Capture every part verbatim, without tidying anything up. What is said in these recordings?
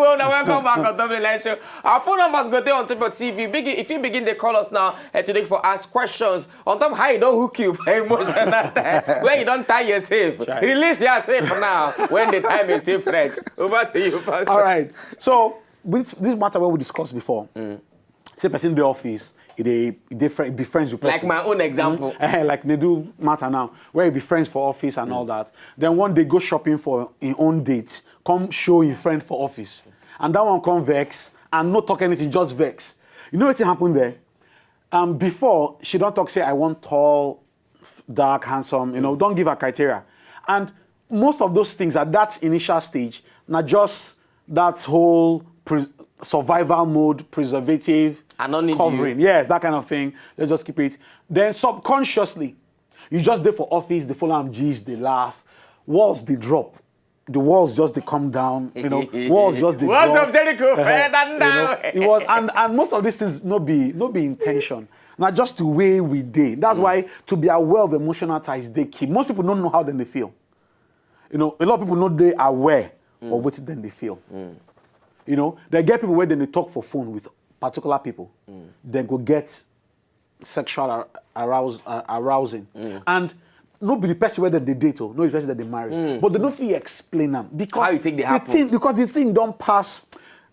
So now welcome back on top of the live show. Our phone numbers go there on top of T V. Begin, if you begin to call us now, and today for ask questions on top how you don't hook you for emotional time, where you don't tie yourself. Release yourself now when the time is still fresh. Over to you, Pastor. All right. So with this matter where we discussed before, say person in the office, they they friend, be friends with Like person. My own example. Eh, like they do matter now, where you be friends for office and all that. Then one day go shopping for his own date, come show his friend for office, and that one come vex and no talk anything, just vex. You know what happened there? Um, before she don't talk, say I want tall, dark, handsome. You know, don't give her criteria, and most of those things at that initial stage, not just that whole pre- survival mode, preservative, I don't need covering. Yes, that kind of thing. Let's just keep it. Then subconsciously, you just there for office, the full M Gs, they laugh, walls they drop, the walls just they come down. You know, walls just they Walls drop. Of Jericho Uh-huh. fell down. You know, it was, and and most of these things no be no be intention. Now just the way we did. That's why to be aware of emotional ties they key. Most people don't know how then they feel. You know, a lot of people know they aware of what then they feel. You know, they get people where then they talk for phone with particular people, then go get sexual ar- arouse, uh, arousing, and no be the person where then they date or no be the person that they marry, but they don't feel explain them because How you take the the happen. Thing, because the thing don't pass,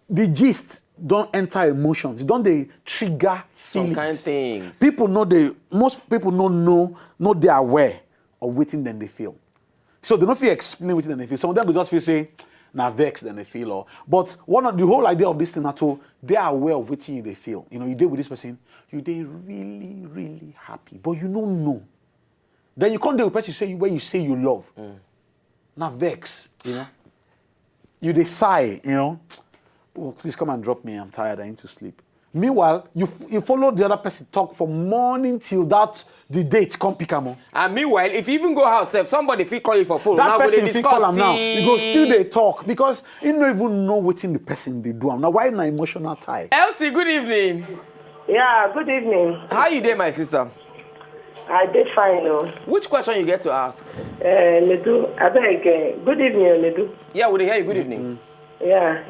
the gist don't enter emotions, don't they trigger Some feelings. Kind things. People know they most people no know no they are aware of waiting then they feel. So they don't feel explain waiting then they feel. Some of them will just feel say na vex then they feel or. But one of the whole idea of this thing at all, they are aware of waiting you they feel. You know, you deal with this person, you they really really happy, but you don't know. Then you can't deal with person say where you say you love. Now vex, you know. You they sigh, you know. Oh, please come and drop me. I'm tired. I need to sleep. Meanwhile, you f- you follow the other person talk from morning till that the date come pick am o. And meanwhile, if you even go house, if somebody fit call you for phone, That now go person dey if you call am now, discuss you go still things. They talk because he no even know waiting the person they do am. Now why na emotional tie? Elsie, good evening. Yeah, good evening. How you doing, my sister? I dey fine o. Which question you get to ask? Uh, Nedu, abeg, uh, good evening, Nedu. Yeah, we dey hear you. Good evening. Yeah.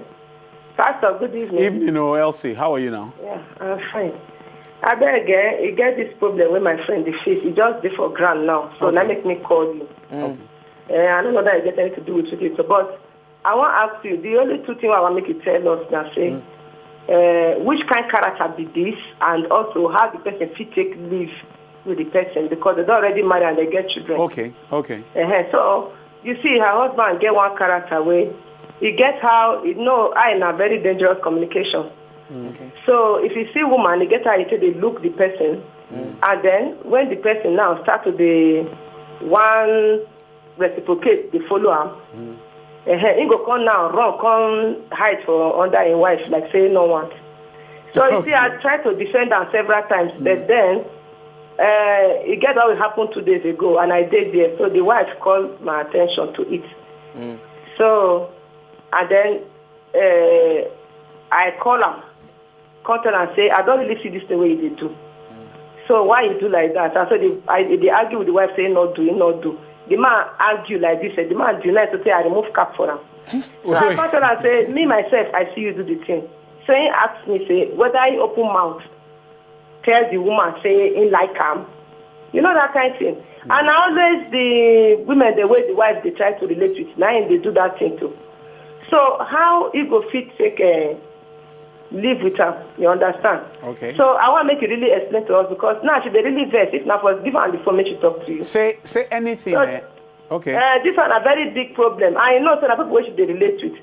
Pastor, good evening. Evening, oh Elsie, how are you now? Yeah, I'm fine. Abeg, eh, e get this problem wey my friend dey face. E just dey for ground now, so na Okay. Make me call you. Eh, I don't know that I get anything to do with it, but I wan ask you. The only two things I wan make you tell us na say, eh, which kind character be this, and also how the person fit take live with the person because they don already marry and they get children. Okay, okay. Uh-huh. So you see, her husband get one character wey e get how you know I na very dangerous communication. Okay. So if you see woman, e get how you take dey look the person, and then when the person now start to dey wan reciprocate, dey follow am, uh-huh, he go come now run come hide for under him wife like say no want. So you see, I try to defend am several times, but then uh, e get what happened two days ago, and I dey there, so the wife called my attention to it. So, and then uh, I call am, come tell am say I don't really see this thing wey you dey do. So why you do like that? I said they, I, they argue with the wife saying not do, he not do. The man argue like this, eh, the man deny to say I remove cap for am. So I come tell am say me myself I see you do the thing. So he asked me say whether he open mouth tell the woman say he like am. You know that kind thing. And na always the women the way the wife dey try to relate with, na him dey do that thing too. So how he go fit take uh, live with am? You understand? Okay. So I want make you really explain to us because now she dey really vex. If na for give am the phone, make she talk to you. Say say anything. So- Eh? Okay. Uh, this one a very big problem. I know say na people wey she dey relate with.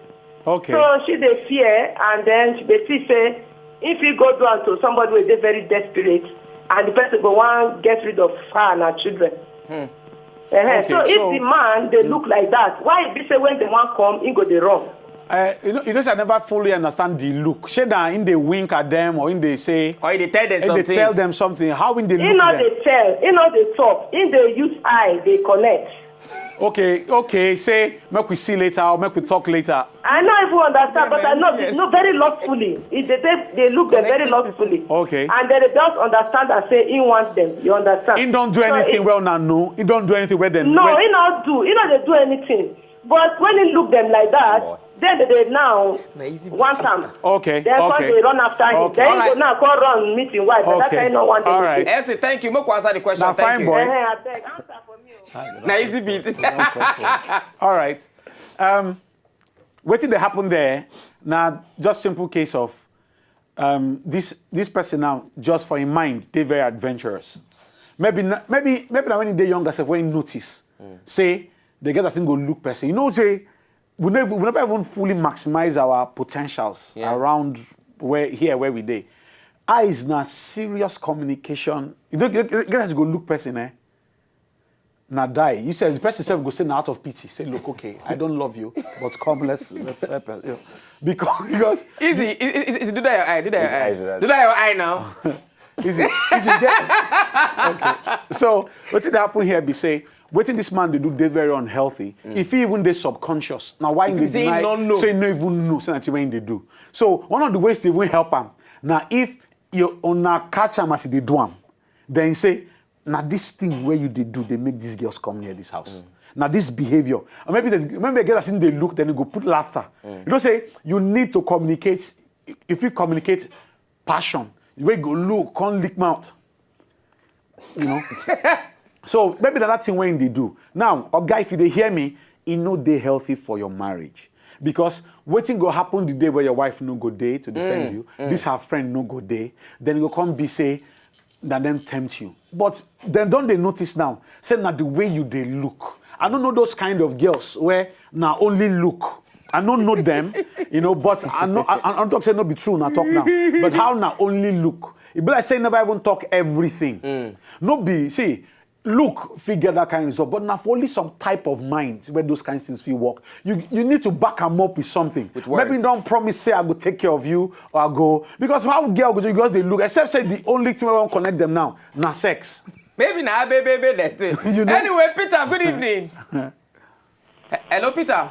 Okay. So she dey fear, and then she dey feel say if he go do am to somebody wey dey very desperate, and the person go wan get rid of her and her children. Uh-huh. Okay, So if so- the man dey look like that, why e be say when dem wan come, he go dey run? Uh, you know, you know, say I never fully understand the look. Shey na in they wink at them or in they say, Or you dey tell them in they something. Tell them something. How in they He look no them? Dey tell, he no dey talk, he dey use eye dey connect. Okay, okay. Say make we see later or make we talk later. I no even understand, but I know Yes. no very lustfully. He dey dey dey look them very lustfully. Okay. And then they just understand and say he want them. You understand? He don't do So anything he- well now. No, he don't do anything well then. No, Well- he not do. He not dey do anything. But when he look them like that, Then they dey now want am. Okay, Then come okay. They run after him. Okay. Then Alright. He go now come run meet him wife. But that Okay. time no one dey Alright. again. Elsie, thank you. Make we answer the question. Na Thank fine you. boy. Eh, eh, abeg, answer for me o. Na easy beat. All right. Um, wetin dey happen there na just simple case of um, this this person now just for him mind dey very adventurous. Maybe na- maybe maybe na when he dey younger sef when he notice say the girl person go look person. You know say we never we never even fully maximize our potentials Yeah. around where here where we dey. Eyes na serious communication. You know, get get person go look person eh. Na die. You said the person self go say na out of pity. Say look okay, I don't love you, but come let's let's help us. You know. Because because Easy, easy, easy, do that your eye, do that your Which eye eye, do that? do that your eye now. Easy, easy. Get, okay. So wetin dey happen here be say wetin this man dey do dey very unhealthy. If he even dey subconscious, na why he If dey he say he deny, no know. Say he no even know say na wetin he dey do. So one of the ways to even help am na if you una catch am as he dey do am, then he say na this thing wey you dey do dey make these girls come near this house. Na this behaviour, or maybe the, maybe a girl as him dey look, then he go put laughter. You know say you need to communicate. If you communicate passion, you wey go look, come lick mouth. You know. So maybe na that thing wey him dey do. Now, oga, if you dey hear me, e no dey healthy for your marriage because wetin go happen the day wey your wife no go dey to defend you, this her friend no go dey, then e go come be say na dem tempt you. But dem don dey notice now say na the way you dey look. I no know those kind of girls where na only look. I no know them, you know, but I no I, I no talk say no be true na talk now. But how na only look? E be like say never even talk everything. No be see look fit get that kind of result, but na for only some type of minds where those kind things fit work. You you need to back am up with something. With words. Maybe you don promise say I go take care of you or I go because how girl go do you just dey look except say the only thing wey wan connect them now na sex. Maybe na baby baby that thing. You know- Anyway, Peter, good evening. He- Hello, Peter.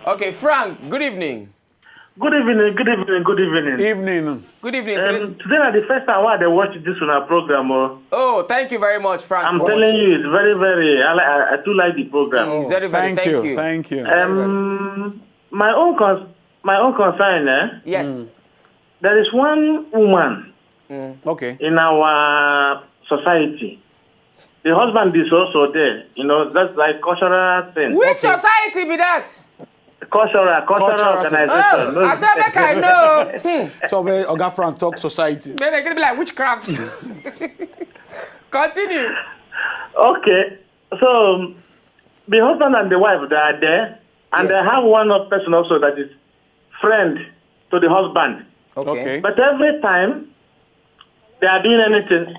Okay, Frank, good evening. Good evening, good evening, good evening. Evening. Good evening. Um, today na the first time wey I dey watch this una program. Oh. Oh, thank you very much, Frank. I'm for telling watching. You, it's very, very. I, li- I, I do like the program. It's very, very, Thank, thank you, you. Thank you. Um, my own cons- my own concern, eh? Yes. There is one woman Okay. in our society. The husband is also there. You know, that's like cultural thing. Which society be that? Cultural, cultural, Cultural organization. Oh, I said make I know. Hmm. So where Oga Frank talk society. Then they gonna be like witchcraft. Continue. Okay, so um, the husband and the wife, they are there, and Yes. They have one other person also that is friend to the husband. Okay. Okay. But every time they are doing anything,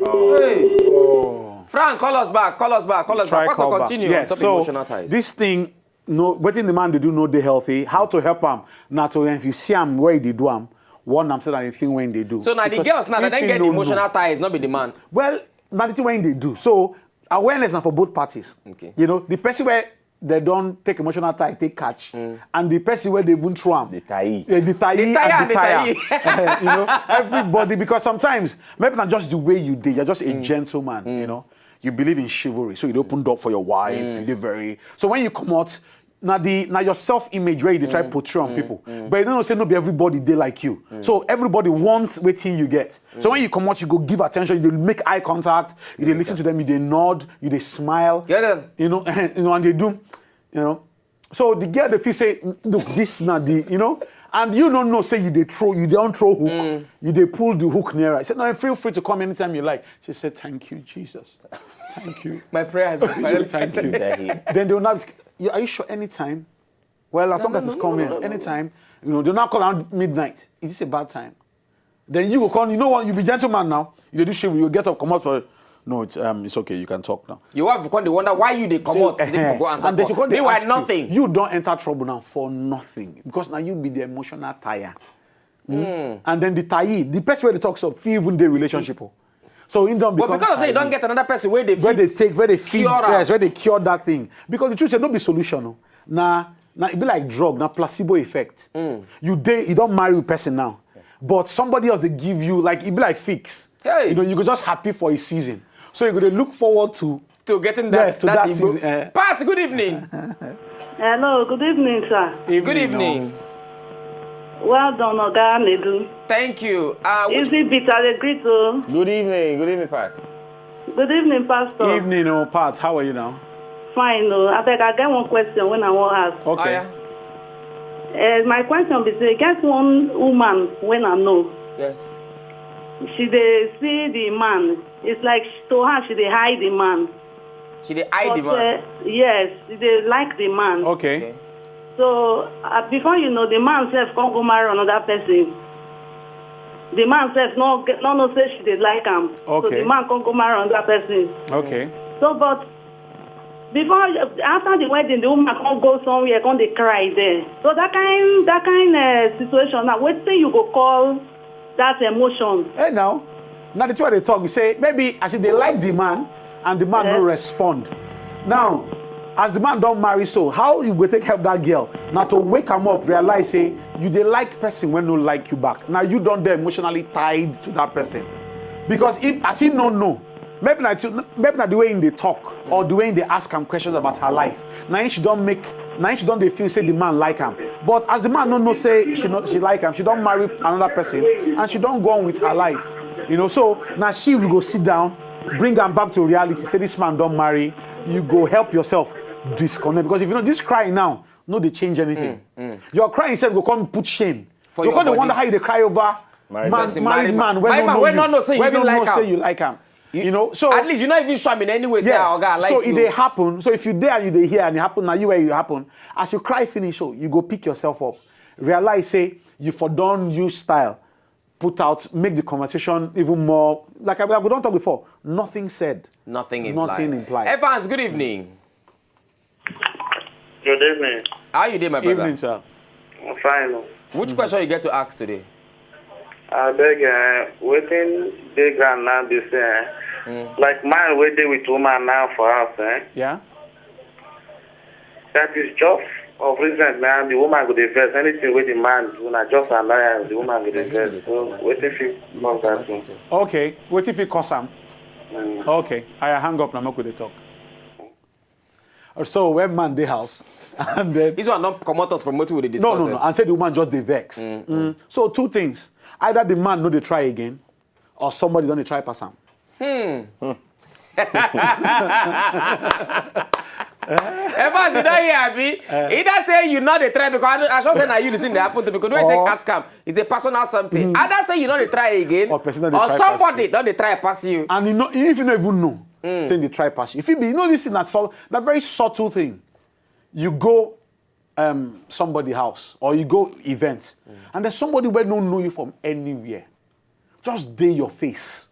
Hey. Frank, call us back. Call us back. Call us Try back. Pastor, call back. Continue Yes. on top So emotional ties. This thing, no, wetin the man dey do no dey healthy. How to help am? Na to if you see am where he dey do am, warn am say na the thing wey he dey do. So now the Because girls now if they he get no emotional know- ties, not be the man. Well, na the thing wey he dey do. So awareness na for both parties. Okay. You know, the person where they don take emotional tie, take catch, and the person where they even throw am. The tie. Yeah, the tie The tie and and the the tire. tie. You know, everybody because sometimes maybe not just the way you dey, you're just a gentleman. You know, you believe in chivalry, so you dey open door for your wife. You dey very so when you come out. Now the now your self image where you dey try portray on people, but you don't know say no be everybody dey like you. So everybody wants wetin you get. So when you come out, you go give attention. You dey make eye contact. You dey listen to them. You dey nod. You dey smile. Yeah, then. You know, you know, and they do. You know, so the girl dey feel say, look, this na the you know, and you no know say you dey throw, you don throw hook, you dey pull the hook nearer. He said, no, feel free to come anytime you like. She said, thank you, Jesus, thank you. My prayer has been Thank you. Then they will now, ask, are you sure anytime? Well, as long as it's no, coming, no, no, no. Anytime, you know, they now call around midnight. Is this a bad time? Then you will come. You know what? You be gentleman now. You dey do shit. You get up, come out for. No, it's um, it's okay. You can talk now. Your wife come dey wonder why you dey come out today for go answer And they should call. come dey Meanwhile, ask you, nothing. You don enter trouble now for nothing because now you be the emotional tire. Mm? And then the tie, the person wey dey talk so fit even dey relationship. Oh. So him don But become because of say you tie. Don't get another person where they Where they fit take, where they feed, cure am. Yes, where they cure that thing. Because the truth say no be solution. Oh. Na na e be like drug, na placebo effect. You dey, you don marry with person now, but somebody else dey give you like e be like fix. Hey. You know, you go just happy for a season. So you go dey look forward to to getting that, yes, to that, that Igbo. Season, eh. Pat, good evening. Hello, good evening, sir. Evening, good evening. Well done, Oga Nedu. Thank you. Uh, which... Is it Peter Legrito? Good evening. Good evening, Pat. Good evening, Pastor. Evening, oh, Pat. How are you now? Fine, oh. I beg, I get one question when I want to ask. Okay. Uh, my question be say, get one woman when I know. Yes. She dey see the man. It's like to her, she dey hide the man. She dey hide the man. Uh, yes, she dey like the man. Okay. okay. So uh, before you know, the man sef come go marry another person. The man sef no get no know say she dey like am. Okay. So the man come go marry another person. Okay. So but before after the wedding, the woman come go somewhere, come dey cry there. So that kind that kind uh, situation now, wetin you go call that emotion? Hey now, now the two wey dey talk, we say maybe as if they like the man and the man no respond. Now, as the man don marry, so how you go take help that girl? Now to wake am up, realize say you dey like person wey no like you back. Now you don dey emotionally tied to that person. Because if as he no know, maybe na to- maybe na the way he dey talk or the way he dey ask am questions about her life. Na him she don make na him she don dey feel say the man like am. But as the man no know say she no she like am, she don marry another person and she don go on with her life. You know, so na she we go sit down, bring am back to reality. Say this man don marry, you go help yourself disconnect because if you know this crying now no dey change anything. Your crying sef go come put shame. For you your come dey body. Wonder how you dey cry over Married man, person, married married man, man. When Married no man, know when you, no know say you when even no like know am. Say you like am. You, you know, so at least you not even show me in any way. Yes. Say, oh, God, I like so you. It dey happen. So if you there and you dey hear and it happen, now you where you happen. As you cry finish, so you go pick yourself up, realize say you for don use style, put out, make the conversation even more. Like I, I don't talk before. Nothing said. Nothing implied. Nothing implied. Evans, good evening. Good evening. How you doing, my brother? Evening, sir. I'm fine. Oh. Which question you get to ask today? I beg, uh, waiting big and now this, uh, mm. Like man waiting with woman now for us, eh? Yeah. That is just of reason now the woman go dey vex anything with the man do na just alliance the woman go dey vex so wetin fit cause that thing. Okay, wetin fit cause am? Mm. Okay, I hang up na make we dey talk. So when man dey house and then this one don comot us from wetin we dey discuss. No, no, no. And say the woman just dey vex. Mm, mm. So two things: either the man no dey try again, or somebody don dey try pass am. Hmm. Ever you don hear abi? Uh, either say you no dey try because I sure say na you the thing dey happen to because no take ask am. It's a personal something. Mm. Either say you no dey try again or, person or somebody don dey try pass you. And you know, if you no even know, mm. Say they try pass you. If you be, you know, this is not so that very subtle thing. You go um, somebody house or you go event, mm. And there's somebody where don't know you from anywhere. Just day your face.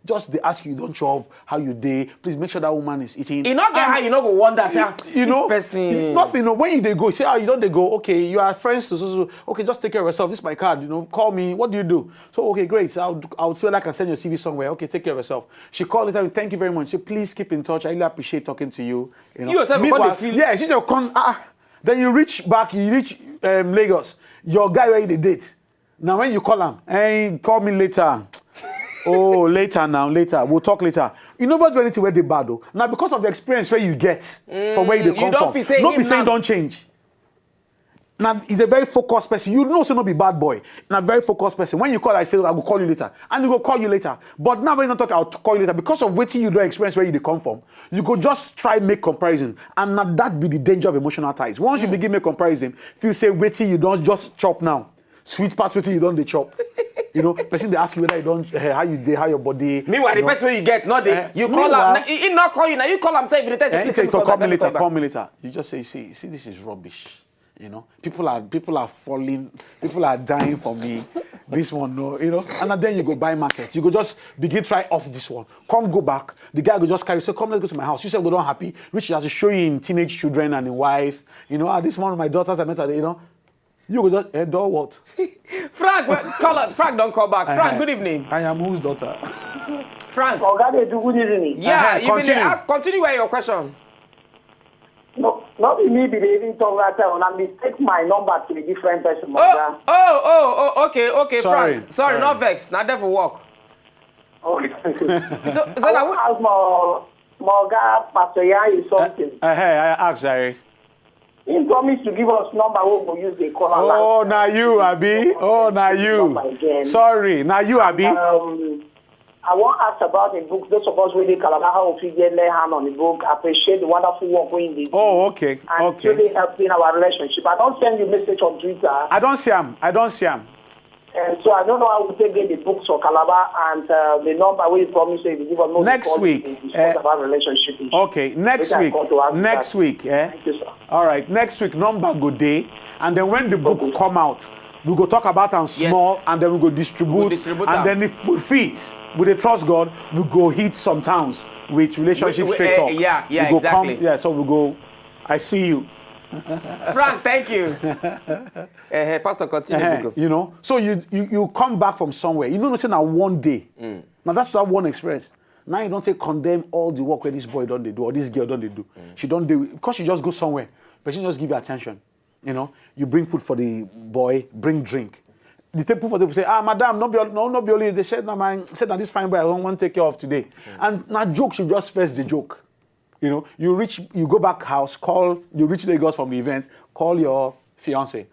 Just they ask you, don't chop, how you day. Please make sure that woman is eating. You not get how you not go wonder, say, you know, person. Nothing. No. When you they go, say, oh, you don't they go. Okay, you are friends to so, so. Okay, just take care of yourself. This is my card. You know, call me. What do you do? So okay, great. So I'll, I'll see whether I can send your C V somewhere. Okay, take care of yourself. She called later. Thank you very much. She please keep in touch. I really appreciate talking to you. You know, you yourself, meanwhile, feel... Yeah, she just come. Ah, then you reach back. You reach um, Lagos. Your guy where you date. Now when you call him, hey, call me later. Oh, later now, later. We'll talk later. You never do anything where they bad though. Now because of the experience where you get mm, from where you come from, not be saying don't change. Now he's a very focused person. You know, so not be bad boy. Now very focused person. When you call, I say I will call you later, and he will call you later. But now when you not talk, I'll call you later because of waiting you don't experience where you come from. You go just try make comparison, and now that be the danger of emotional ties. Once mm. You begin make comparison, if you say waiting you don't just chop now. Sweet pass wetin you don dey chop. You know, person dey ask you whether you don uh, how you dey, how your body. Meanwhile, you the know? Person wey you get, not the uh, you call am. He, he not call you now. You call am say if you test uh, the call me later. Call me later. You just say, see, see, this is rubbish. You know, people are people are falling, people are dying for me. This one, no, you know, and then you go buy market. You go just begin try off this one. Come go back. The guy go just carry. So come, let's go to my house. You say we don't happy. Rich has to show you in teenage children and a wife. You know, ah, this one of my daughters I met. You know, You go just eh, do what? Frank, well, call us. Frank don't call back. Frank, good evening. I am whose daughter? Frank. Oga dey do good evening. Yeah, uh-huh, you continue. Been ask, continue where your question. No, not be me be the even talk that time. I mistake my number to a different person. Oh, oh, oh, oh, okay, okay, sorry, Frank. Sorry, sorry, not vex. Not there for work. Okay. So, so I now, ask my My oga, Pastor Yayi something. Uh, hey, I ask Jare. He promised to give us number wey we go use dey call am. Oh, na you, abi? Oh, na you. Sorry, na you, abi? Um, I wan ask about the book. Those of us wey dey Calabar, how we fit get lay hand on the book. Appreciate the wonderful work wey dey do. Oh, okay, And okay. Really helping our relationship. I don send you message on Twitter. I don see am. I don see am. And so I don't know how we take get the books for Calabar and uh, the number wey you promise say you give us. No Next call week, to discuss eh, about relationship issues. Okay, next Make I week. call to ask Next that. Week, eh? Thank you, sir. All right, next week number go dey, and then when the book come out, we go talk about am small, and then we go distribute, distribute and am. Then if we fit, with the trust God, we go hit some towns with relationship We- we- straight eh, talk. yeah, yeah, We go exactly. Come, yeah, so we go. I see you. Frank, thank you. Eh, eh, Pastor, continue. Eh, Biko. You know, so you, you you come back from somewhere. You don't know say na one day. Now that's that one experience. Now you don't take condemn all the work where this boy don't they do or this girl don't they do. She don't do because you just go somewhere. Person just give you attention. You know, you bring food for the boy, bring drink. The people for them say, ah, madam, no be no no be only they said na my said na this fine boy I don't want take care of today. And na joke she just first the joke. You know, you reach, you go back house, call, you reach Lagos from the event, call your fiance.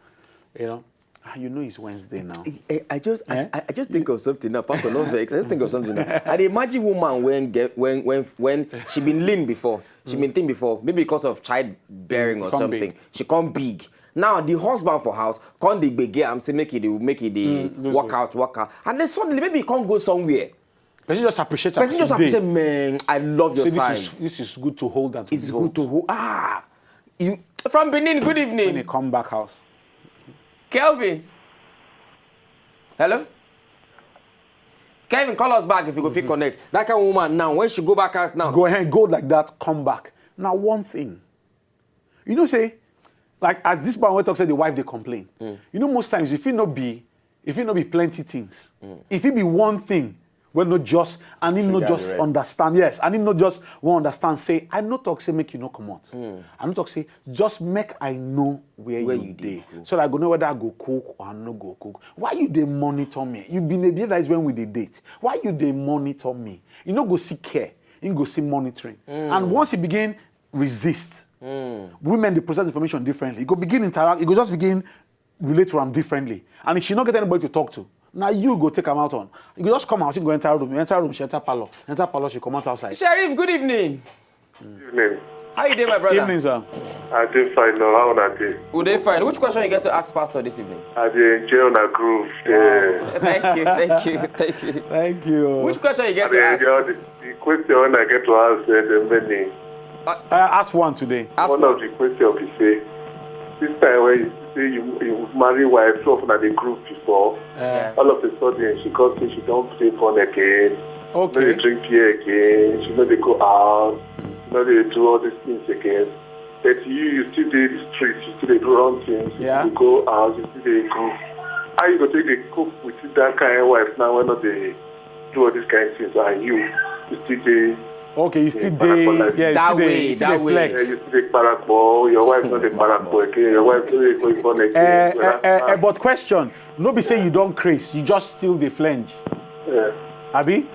You know, ah, you know it's Wednesday now. I, I just, Eh? I, I just think of something now, Pastor. No vex. I just think of something now. I dey imagine woman when get when when when she been lean before, she been thin before, maybe because of child bearing or Come something. Big. She come big. Now the husband for house come dey gbege am say make e dey make e dey Mm, lose work weight. Out, work out, and then suddenly maybe e come go somewhere. Person just appreciate. Person just Today. Appreciate, man. I love your Say size. This is, this is good to hold and to It's behold. Good to hold. Ah, you from Benin. Good When evening, they come back house. Kelvin. Hello. Kevin, call us back if you go fit connect. That kind of woman now, when she go back house now, Go ahead, go like that, come back. Now one thing, you know, say, like as this man wey talk say the wife dey complain. You know, most times if it no be, if it no be plenty things, if it be one thing, wey no just and him no Trigger the just rest. Understand. Yes, and him no just wan understand. Say I no talk say make you no comot. I no talk say just make I know where, Where you you dey dey, so that I go know whether I go cook or I no go cook. Why you dey monitor me? You been a behavior is when we dey date. Why you dey monitor me? You no go see care. You go see monitoring. And once you begin resist, women dey process information differently. You go begin interact. You go just begin relate to am differently. And if she no get anybody to talk to, now you go take am out on. You go just come house, you go enter room, you enter room, she enter parlor, enter parlor, she come out outside. Sheriff, good evening. Evening. How you doing, my brother? Evening, sir. I dey fine now. How una dey? We dey fine. Which question you get to ask Pastor this evening? I dey enjoy una groove. Yeah. Thank you, thank you, thank you. Thank you. Which question you get I to dey ask? Enjoy the, the question wey I get to ask, eh, dem many. Uh, ask one today. Ask One one. Of the question be say, this time when you say you, you marry wife, two of una dey groove before. Uh, All of a sudden, she come say she don't play fun again. She no dey Okay. Drink beer again. She no dey go out. She no dey do all these things again. But you, you still dey the street. You still dey do wrong things. Yeah. You go out. You still dey go. How you go take dey cope with that kind of wife now wey no dey do all these kind of things? And you, you still dey. Okay, you still Parapet dey, like yeah, you That still dey, way, you still that dey way. flex. Yeah, you still dey parapet. Your wife no dey parapet again. Your wife no dey go fun again. Eh, So eh, that's eh, how- eh, but question, no be say you don't craze, you just still dey flange. Yeah. Abi?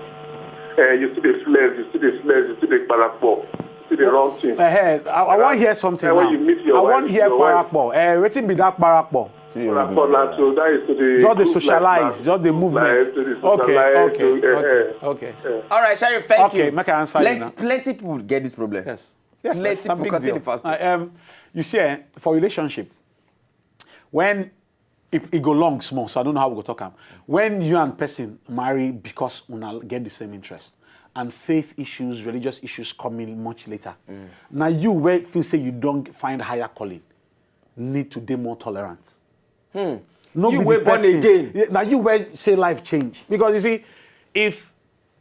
Eh, you still dey flex, you still dey flex, you still dey parapet, you still dey wrong things. Eh, eh, I, I want hear something Eh, now. When you meet your I wife, want hear your wife, parapet. Eh, wetin be that parapet? Parapet na so that is to the Just the group socialize, life, just the group movement. life, to the Okay, socialize, okay, to, eh, okay, eh. Okay. All right, Sheriff, thank Okay, you. Make I answer you Plenty, now. Plenty people get this problem. Yes. Yes, Plenty that's a people big continue deal. fasting. Uh, um, you see, eh, for relationship, when it, it go long small, so I don't know how we go talk am. When you and person marry because una get the same interest, and faith issues, religious issues come in much later. Now you wey feel say you don't find higher calling, need to be more tolerant. No You be wey the born person. Again. Yeah, now you wey say life change, because you see, if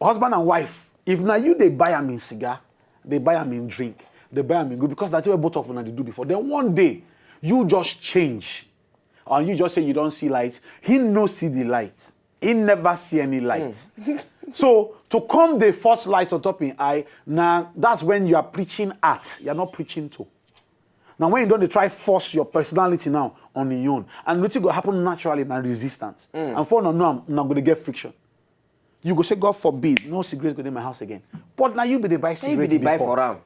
husband and wife, if now you dey buy am in cigar, they buy am in drink, they buy am in good, because that's what both of them they do before. Then one day, you just change, and you just say you don't see light. He no see the light. He never see any light. So to come the first light on top in eye, now that's when you are preaching at. You're not preaching to. Now when you don't try force your personality now on your own, and nothing go happen naturally na resistance. And for now, now I'm not gonna get friction. You go say, "God forbid, no cigarette go dey my house again." But na you be dey buy Say you cigarette be dey buy before. For am.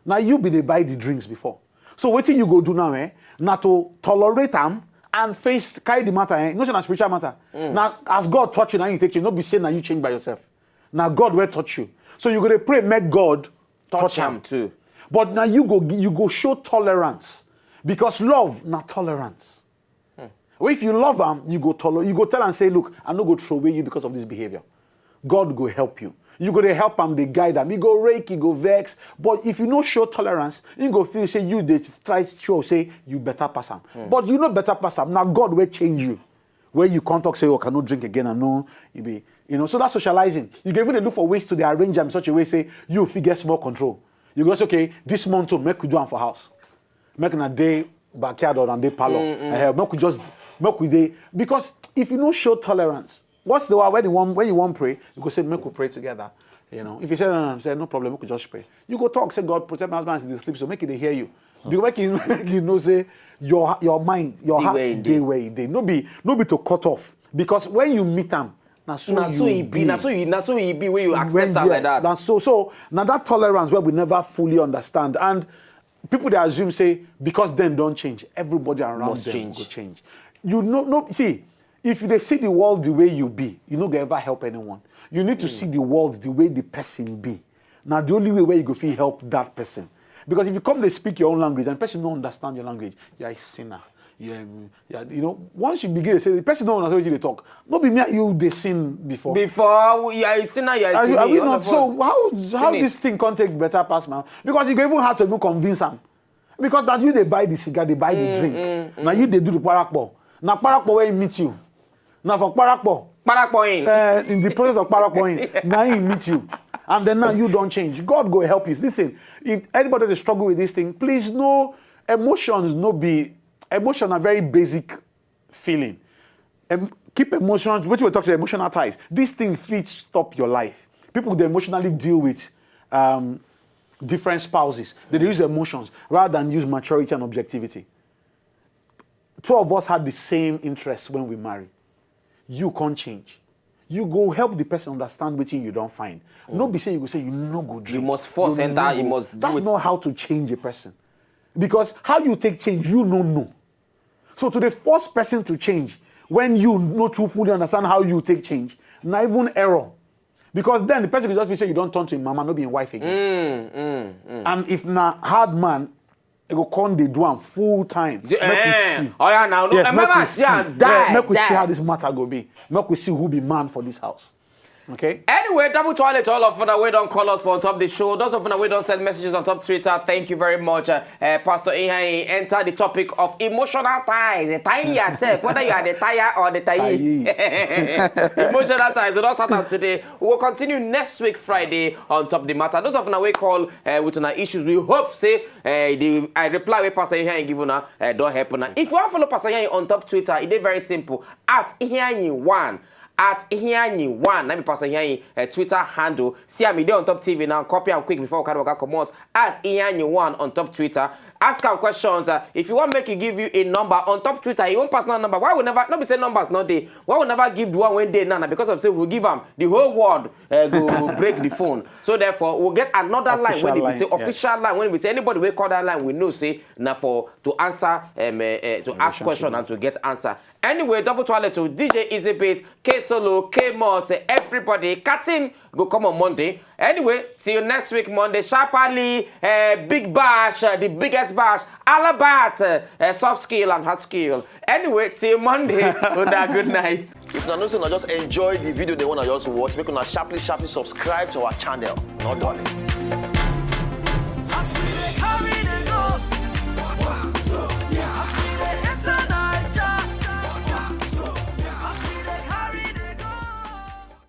Na you be dey buy the drinks before. So wetin you go do now, eh? Na to tolerate am and face, carry the matter, eh? No say na spiritual matter. Na as God touch you, na you take change. No be say na you change by yourself. Na God wey touch you. So you go dey pray make God Touch touch am am. Too. But na you go gi- you go show tolerance, because love na tolerance. Well, if you love am, you go tolerate. You go tell am say, "Look, I no go throw away you because of this behavior." God go help you. You go dey help am, dey guide am. You go rake, you go vex. But if you no show tolerance, you go feel say you dey try show say you better pass am. But you no better pass am. Na God wey change you. Where you come talk say, "Oh, I cannot drink again," and no, you be, you know. So that socializing, you go even dey look for ways to dey arrange am in such a way say you fit get small control. You go say, "Okay, this month too, make we do am for house. Make na dey backyard or na dey parlor. Eh, make we just make we dey." Because if you no show tolerance, what's the one when you want when you want pray, you go say, "Make we pray together." You know, if you say, "No, no, no, say no problem, make we just pray." You go talk, say, "God, protect my husband as he dey sleep, so make he dey hear you." Because make he, make he know say your your mind, your Dey heart where e dey where e dey. No be no be to cut off, because when you meet am, na so Na so you e be. Na so e na so e be when you accept when, am like yes, that. Na so so na that tolerance where we never fully understand, and people dey assume say because dem don change, everybody around Must them change. Go change. You know, no, see, if you dey see the world the way you be, you no go ever help anyone. You need to see the world the way the person be. Now the only way where you go fit help that person, because if you come dey speak your own language and person no understand your language, you are a sinner. You are, you are, you know, once you begin to say the person no understand what you dey talk, no be me and you dey sin before. Before we- you are a sinner, you are a Are, sinner. you- are we All not? of So us. how how Sinners. This thing can't take better pass, man? Because you go even have to even convince am. Because that you dey buy the cigar, dey buy the drink. Now you dey do the parakpo. Now parakpo where he meet you. Now for parakpo, Parapo in. uh, in the process of parakpo in, now he meet you, and then now you don't change. God go help you. Listen, if anybody dey struggle with this thing, please know emotions no be emotion are very basic feeling. Em, keep emotions. What we talk about emotional ties. This thing fit stop your life. People dey emotionally deal with um, different spouses. They dey use emotions rather than use maturity and objectivity. Two of us had the same interest when we marry. You can't change. You go help the person understand wetin you don't find. No be say you go say you no go drink. You must force You enter, no you go- must do That's it. Not how to change a person. Because how you take change, you no know. So to the first person to change, when you no too fully understand how you take change, not even error. Because then the person can just be say you don't turn to him mama, no be him wife again. And if na hard man, e go come dey do am full time. Make we see. Oh yeah, now no. Yes, Remember, make we see see. am die. Yeah, make we see Die. How this matter go be. Make we see who be man for this house. Okay. Anyway, double toilet to all of una wey don call us for on top the show. Those of una wey don send messages on top Twitter, thank you very much. Uh, uh, Pastor Ihanyi enter the topic of emotional ties. Uh, Tying yourself, whether you are the tire or the tie. Emotional ties. We don start am today. We will continue next week Friday on top the matter. Those of una wey call uh, with una issues, we hope say uh, the uh, reply wey Pastor Ihanyi give una uh, don help una. If you wan follow Pastor Ihanyi on top Twitter, e dey very simple. At Ihanyi one. At Ihanyi one, na be Pastor Ihanyi uh, Twitter handle. See am, e dey on top T V now. Copy am quick before we carry waka comot. At Ihanyi one on top Twitter. Ask am questions. Uh, if you wan make e give you a number on top Twitter, your own personal number. Why we never, no be say numbers no dey. Why we never give the one wey dey now? Na because of say we give am, the whole world uh, go break the phone. So therefore, we'll get another line Official wey be line, say yes. Official line wey be say anybody wey call that line, we know say na for to answer um, uh, uh, to ask question and to get answer. Anyway, double toilet to D J Easy Beat, K Solo, K Moss, uh, everybody. Katim go come on Monday. Anyway, till next week Monday, sharply, uh, big bash, uh, the biggest bash, all about uh, uh, soft skill and hard skill. Anyway, till Monday, una good night. If una know say una just enjoy the video dem wey una just watch, make una sharply sharply subscribe to our channel. No dulling.